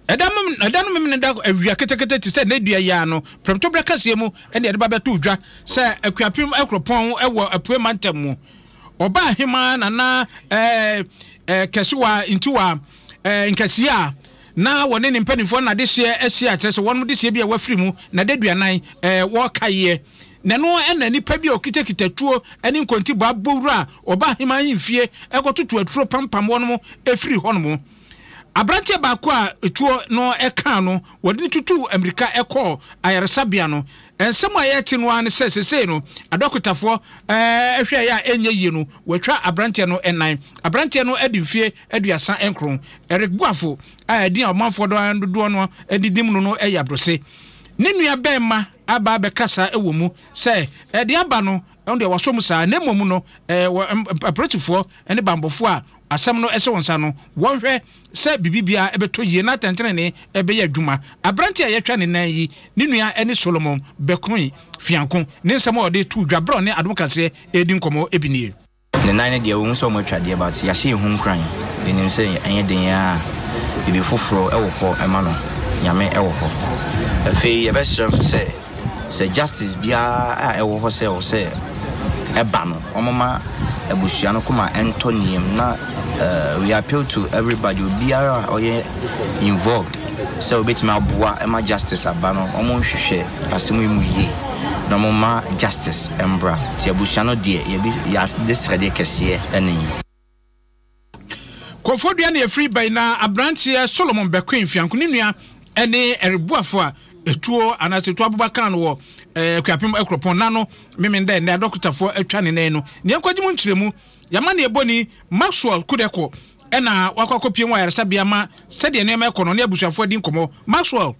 Ɛda mem ɛda no Memeneda awia ketekete te sɛ nnɛ dua yi ara no, prɛmtoberɛ kɛseɛ mu na yɛde ba bɛtoo dwa sɛ Akuapem Akuropɔn wɔ Apue Mantam mu. Ɔbaa Hemaa Nana ɛɛ Kɛsewa Ntiwa ɛɛ Nkɛseɛ a na wɔne ne mpanimfoɔ na adehyeɛ ahyia kyerɛ sɛ wɔnom dehyeɛ bi a wɔafiri mu na adaduanan ɛɛ wɔrekaeɛ. Na ɛno na nnipa bi a wɔkitakita tuo ne nkontibɔ abɔ wura Ɔbaa Hemaa ahemfie kɔtoto aturo pampam wɔnom firi hɔnom. Aberanteɛ baako a tuo no kaa no, wɔde no tutuu mmirika kɔɔ ayaresabea no. Nsɛm a yɛte no ara ne sɛ seesei no, adɔkotafoɔ hwɛeɛ a ɛnyɛ yie no, wɔatwa aberanteɛ no nan. Aberanteɛ no adi mfeɛ 39. Eric Boafo a ɛdin a ɔmanfoɔ dodoɔ no de nim no no yɛ abrose. Ne nua barima aba abɛkasa wɔ mu sɛ deɛ aba no, ɛno deɛ wasɔ mu saa, na mmom no, apolisifoɔ ne bammɔfoɔ a asɛm no hyɛ wɔn nsa no, wɔnhwɛ sɛ biribiara bɛtɔ yie na atɛntenenee bɛyɛ adwuma. Aberante a yɛatwa ne nan yi, ne nua ne Solomon Bekoe Fianko. Ne nsɛm a ɔde too dwa berɛ a ɔne Adom Kaseɛ redi nkɔmmɔ bi nie. Ne nan no deɛ wohu sɛ ɔmo atwa deɛ but yɛahyɛ yɛn ho nkuran yɛnim sɛ ɛnyɛ den ara biribi foforɔ wɔ hɔ ma no Nyame wɔ hɔ afei yɛbɛsrɛ nso sɛ sɛ justice biara a ɛwɔ hɔ sɛ ɛwɔ sɛ ɛba no wɔmma abusua no koma ɛntɔ niem na we appeal to everybody obiara a ɔyɛ involved sɛ obetumi aboa ma justice aba no wɔn nhwehwɛ asɛm yi mu yie na wɔn ma justice mbra ti abusua no deɛ yɛbi yɛade srɛdeɛ kɛseɛ ɛne yi. Koforidua na ɛfiri ba yi na aberanteɛ Solomon Bɛkoe Mfianko ne nua ne Ɛreboafo a etuo anaasɛ etuo aboba kaa no wɔ Akuapem Akuropɔn n'ano Memenda ɛnnɛ adɔkotafoɔ atwa ne nan no. Nea nkwagye mu nkyerɛmu, Y'amanneɛbɔni Maxwell Kudeko na wakɔ akɔpie mu wɔ ayaresabea ma sɛdeɛ nneɛma ɛkɔ no ɔne abusuafoɔ adi nkɔmmɔ. Maxwell.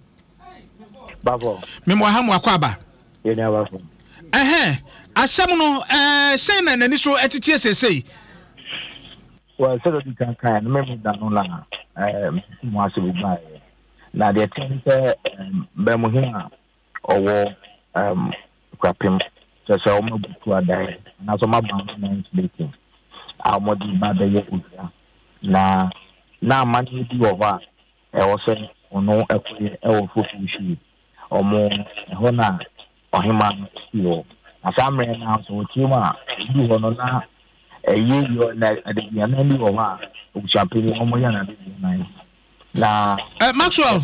Bafo. Mema waha mo akɔ aba. Yɛn nua bafo. Ɛhɛn, asɛm no, ɛɛ, sɛn na n'ani so ɛteteɛ seesei? Well, sɛdeɛ ɔdi kan kaeɛ no, mɛmu da no na ɛɛ mesi mu ase bi baeɛ. Na deɛ ɛteɛ ne sɛ ɛɛm bɛnmuhene a ɔwɔ ɛɛm Kwapem kyerɛ sɛ wɔn abutu adan anaasɛ wɔn aban no ninth meeting a wɔde ba bɛyɛ odwa na na amanneɛ bi wɔ hɔ a Ɛwɔ sɛ ɔno kɔyɛ wɔ Fofi fie. Wɔn, ɛhɔ na ɔhemaa no si hɔ. Na saa mmerɛ no ara nso, wɔkyerɛ mu a, ɔduu hɔ no, na ɛyɛ yɔ na adaduanan bi wɔ hɔ a, abusuapanin wɔyɛ no adaduanan. Na. Eh, Maxwell,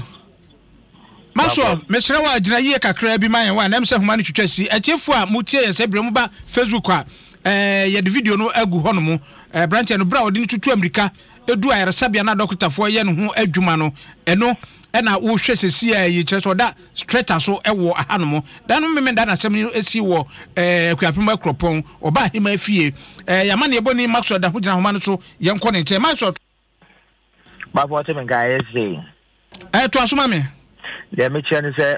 Maxwell, mesrɛ wo a gyina yie kakraa bi ma yɛn wa na ɛm sɛ homa no twitwa si. Atiefo a motie yɛn sɛ berɛ mo ba Facebook a, eh, yɛde video no agu hɔ nom. Eh, aberanteɛ no, berɛ a ɔde no tutu amirika edu ayaresabea na dɔkotafoɔ yɛ ne ho adwuma no, ɛno na wohwɛ sɛsi a yi kyerɛ sɛ ɔda stretcher so wɔ ahanom. Da no Memenda na asɛm no si wɔ eh, Akuapem Akuropɔn, ɔba ahema fie. Eh, yɛama ne yɛbɔni Maxwell da ho gyina ahoma no so, yɛnkɔ ne nkyɛn. Maxwell. Bafo ɔte me nka ɛyɛ sei. Eh, to aso ma me. Deɛ mekyerɛ ne sɛ,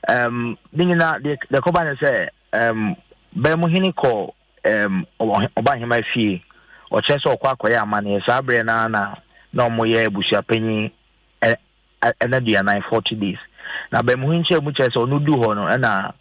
um, ne nyina deɛ kɔba ne sɛ, um, bɛn mu hene kɔ um, ɔbahema fie. Ɔkyerɛ sɛ ɔkɔ akɔyɛ amanneɛ. Saa berɛ no ara na na wɔyɛ abusuapanyin ɛna 40 days. Na Bɛmuhi nkyɛn mu kyerɛ sɛ ɔno du hɔ no ɛna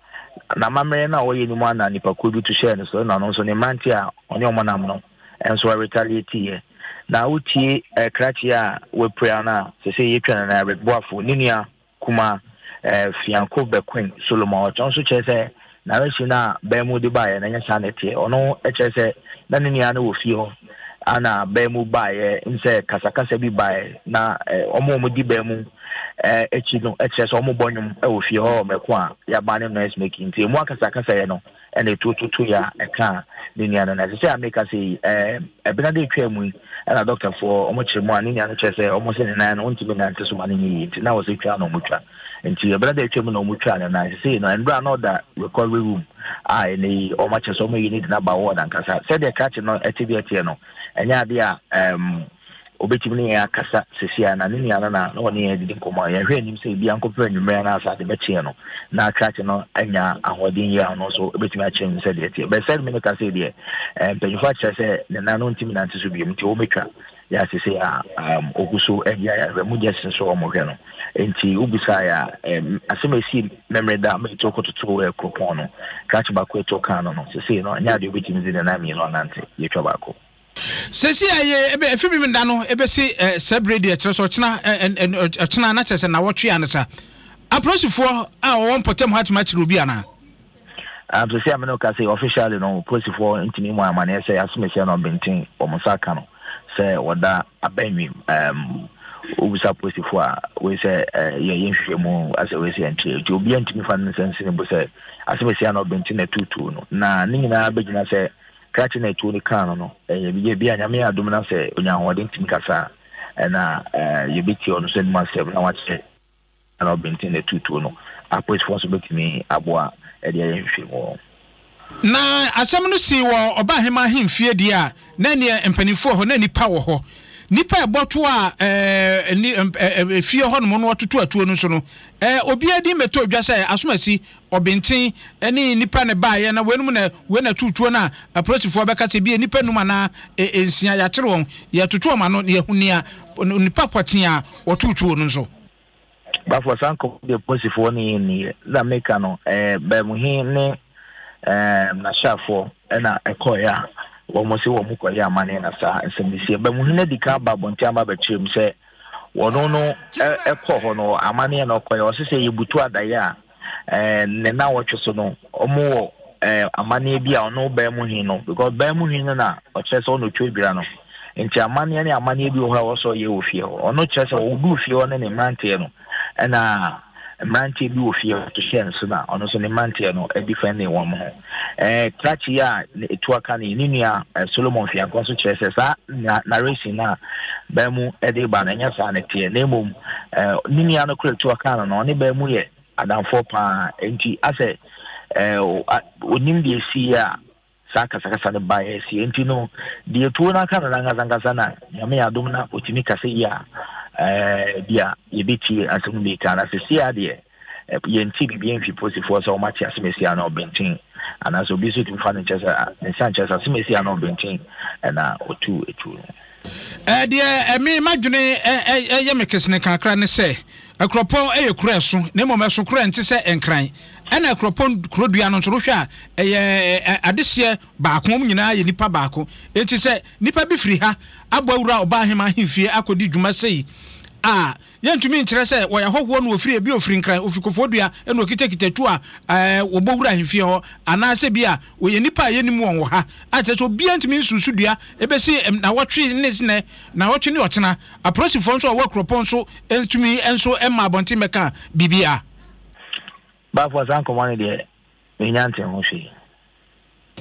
n'amammerɛ no a ɔyɛ no mu ana nipakuo bi to hyɛɛ no so ɛna ɔno nso ne mmeranteɛ a ɔne ɔmo nam no nso retaliate yɛ. Na wotie krakye a wapira no a sɛ sɛ yɛtwa no na Eric Boafo ne nua kumaa eh, Fianko Bequin Solomon ɔkyɛ nso kyerɛ sɛ narration no a bɛn mu de baeɛ no ɛnyɛ saa na ɛteɛ. Ɔno kyerɛ sɛ na ne nua no wɔ fie hɔ ana bɛn mu baeɛ n sɛ kasakasa bi baeɛ na eh, wɔn a wɔdi bɛn mu eh, akyi no kyerɛ sɛ wɔbɔ nnwom wɔ fie hɔ mɛko a yɛaba ne noise making nti emu akasakasa yɛ no ɛna etuo toto yɛ a ɛka ne nua no na ɛsɛ sɛ ameka sɛ yi ɛɛ ɛbena de atwa mu yi ɛna dɔktafoɔ wɔn kyerɛ mu a ne nua no kyerɛ sɛ wɔn sɛ ne nan no wɔntumi nante so ma no nyɛ yie nti na wɔsɛ twa na wɔn twa nti ɛbena de atwa mu na wɔn twa ne nan sɛ no ɛnura na ɔda recovery room a ɛnɛ yi wɔn akyɛ sɛ wɔn yi ne de n'aba wɔ nankasa sɛdeɛ krakye no ɛte bi ɛteɛ no ɛnyɛ adeɛ a ɛɛm. Obetumi ne yɛn akasa seesei a, na ne nua no na na ɔne yɛn adidi nkɔmmɔ a yɛhwɛ anim sɛ ebia nkɔpem anwummere anaasɛ ade bɛkyeɛ no, na krakye no anya ahoɔden yie a ɔno nso obetumi akyerɛ mu sɛdeɛ ɛteɛ. Bɛsɛ me no ka sei deɛ, eh, mpanyinfoɔ akyerɛ sɛ ne nan no ntumi nante so biom nti wɔbɛtwa yɛ asese a um, ɔgu so adi ayarehwɛ mu gyes nso wɔhwɛ no. Nti wobisaeɛ a, um, asɛm a ɛsii memory da ma ɛtuo kɔtoto eh, kuropɔn no, krakye baako ɛtuo kaa no no, sesei no ɛnyɛ adeɛ obetumi de ne nan mmienu anante, yɛtwa baako. Sɛsi a yɛ ɛbɛ efi bi da no ɛbɛsi ɛ sɛ bere deɛ kyerɛ sɛ ɔkyena ɛ ɛ ɔkyena na kyerɛ sɛ nawɔtwe ansa. Apolisifoɔ a wɔwɔ mpɔtam hɔ atumi akyere obi anaa? Sɛsi a me ne wo ka sɛ officially no polisifoɔ ntumi mmɔ amaneɛ sɛ Asomesia na Ɔbenten wɔn nsa aka no sɛ wɔda abɛnwim. Wobisa polisifoɔ a wei sɛ yɛyɛ nhwehwɛmu asɛ wei sɛ yɛnkyerɛ nti obiara ntumi fa ne nsa nsi ne bo sɛ Asomesia na Ɔbenten na ɛtuutuu no na ne nyinaa bɛgyina sɛ krakye na ɛtuo no kaa no no ɛyɛ bi bi a Nyame yɛ adom na sɛ onya ahoɔden tumi kasa a ɛna yɛbɛtie ɔno nso anim asɛm na wakyerɛ na ɔbɛnten na ɛtuutuo no, apolisifoɔ nso bɛtumi aboa de ayɛ nhwehwɛmu wɔ ho. Na asɛm no sii wɔ ɔbaahemaa ahemfie deɛ a, na ɛneɛ mpanimfoɔ wɔ hɔ, na nnipa wɔ hɔ. Nnipa a ɛbɔ to a ɛɛ efie hɔnom no wɔtoto atuo no nso no, ɛɛ obiara din bɛtɔ dwa sɛ asomasi, ɔbenten ne nnipa na ɛbaeɛ na weinom na wei na ɛtoo tuo no a, apolisifoɔ bɛka sɛ ebia nnipa num anaa nsia yɛakyere wɔn, yɛretoto wɔn ano na yɛahu nea nipa pɔtee a wɔtoo tuo no nso. Bafo saa nkɔmmɔ deɛ polisifoɔ ne yɛn nniiɛ. Na meka no ɛɛ Baamuhi ne ɛɛ n'asraafoɔ ɛna ɛkɔeɛ a wɔn se wɔn kɔyɛ amanneɛ na saa nsɛm no siiɛ. Baamuhi no adi kan aba abɔnten aba abɛkyerɛ mu sɛ wɔn no ɛkɔ hɔ no amanneɛ na ɔkɔyɛ ɔse sɛ yɛbutu adaeɛ a ɛɛ ne nnawɔtwe so no wɔn wɔ ɛɛ amanneɛ bi a ɔno Baamuhi no because Baamuhi no na ɔkyerɛ sɛ ɔna ɔtwa dwira no nti amanneɛ ne amanneɛ bi wɔ hɔ a wɔsɔ yɛ wɔ fie hɔ ɔno kyerɛ sɛ ɔduu fie hɔ ne ne mmeranteɛ no ɛna mmeranteɛ bi wɔ fie hɔ to hyɛ nso na ɔno nso ne mmeranteɛ no defɛnde wɔn ho ɛɛ krakye yi a etu aka ne ne nua Solomon Fiankɔ nso kyerɛ sɛ saa narration no a bɛn mu de ba no ɛnyɛ saa ne teɛ na mmom ɛɛ ne nua no kora etu aka no no ɔne bɛn mu yɛ adamfoɔ paa nti asɛ ɛɛ onim deɛ esi a saa kasakasa no baeɛ sie nti no deɛ tuo no aka no nankasa nkasa na Nyame yɛ adom na ɔtumi kasa yi a ɛɛ bi a yɛbɛtie asɛm no bi ka na sɛsi a deɛ yɛnti biribi mfi posifoɔ sɛ wɔate asɛm asi a na ɔbɛnten anaasɛ obi nso tumi fa ne nkyɛ sɛ ne nsa nkyɛ sɛ asɛm asi a na ɔbɛnten ɛna ɔtu etuo no. Deɛ ɛme m'adwene yɛ me kesene kakra ne sɛ, Akuropɔn yɛ kuro a ɛso, na mmom ɛso koraa nte sɛ Nkran. Ɛna Akuropɔn kurodua no nso, wohwɛ a, ɛyɛ adehyeɛ baako, wɔn nyinaa yɛ nnipa baako. Enti sɛ nnipa bi firi ha abɔ awura Ɔbaahemaa ahemfie akɔdi dwuma sei a, yɛntumi nkyerɛ sɛ wɔyɛ ahɔhoɔ na wɔfiri, ebi ɔfiri Nkran, ɔfiri Kofoɔdua na ɔkitakita tuo a wɔbɔ wura ahemfie hɔ, anaasɛ bi a wɔyɛ nnipa a yɛnnim wɔn wɔ ha, a kyerɛ sɛ obiara ntumi nsusu dua ɛbɛsi nnawɔtwe ne nnɛ, nnawɔtwe ne ɔkyena. Apolisifoɔ nso a wɔwɔ kuropɔn so ntumi nso mma abɔnten mmɛka biribiara. Bafo, saa nkɔmmɔ no deɛ, mennya ntee ho hwee.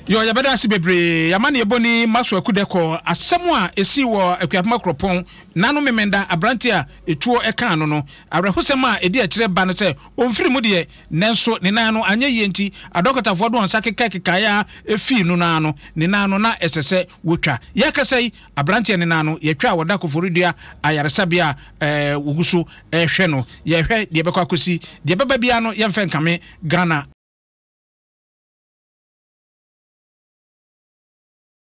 Yɔ, yɛbɛda ase bebree. Y'amanneɛbɔni Maxwell Kudekor, asɛm a esii wɔ Akuapem Akuropɔn, Nano Memenda aberante a etuo kaa no no, awerɛhosɛm a edi akyire ba no sɛ ɔmfiri mu deɛ, nanso ne nan no anyɛ yie nti adɔkotafoɔ de wɔn nsa kekakekaeɛ ara fii no no ara no, ne nan no na ɛsɛ sɛ wɔtwa. Yɛrekasa yi, aberanteɛ no nan no yɛtwa a wɔda Koforidua ayaresabea a wɔgu so rehwɛ no. Yɛrehwɛ deɛ ɛbɛkɔ akɔsi. Deɛ ɛbɛba biara no yɛmfa nkame Ghana.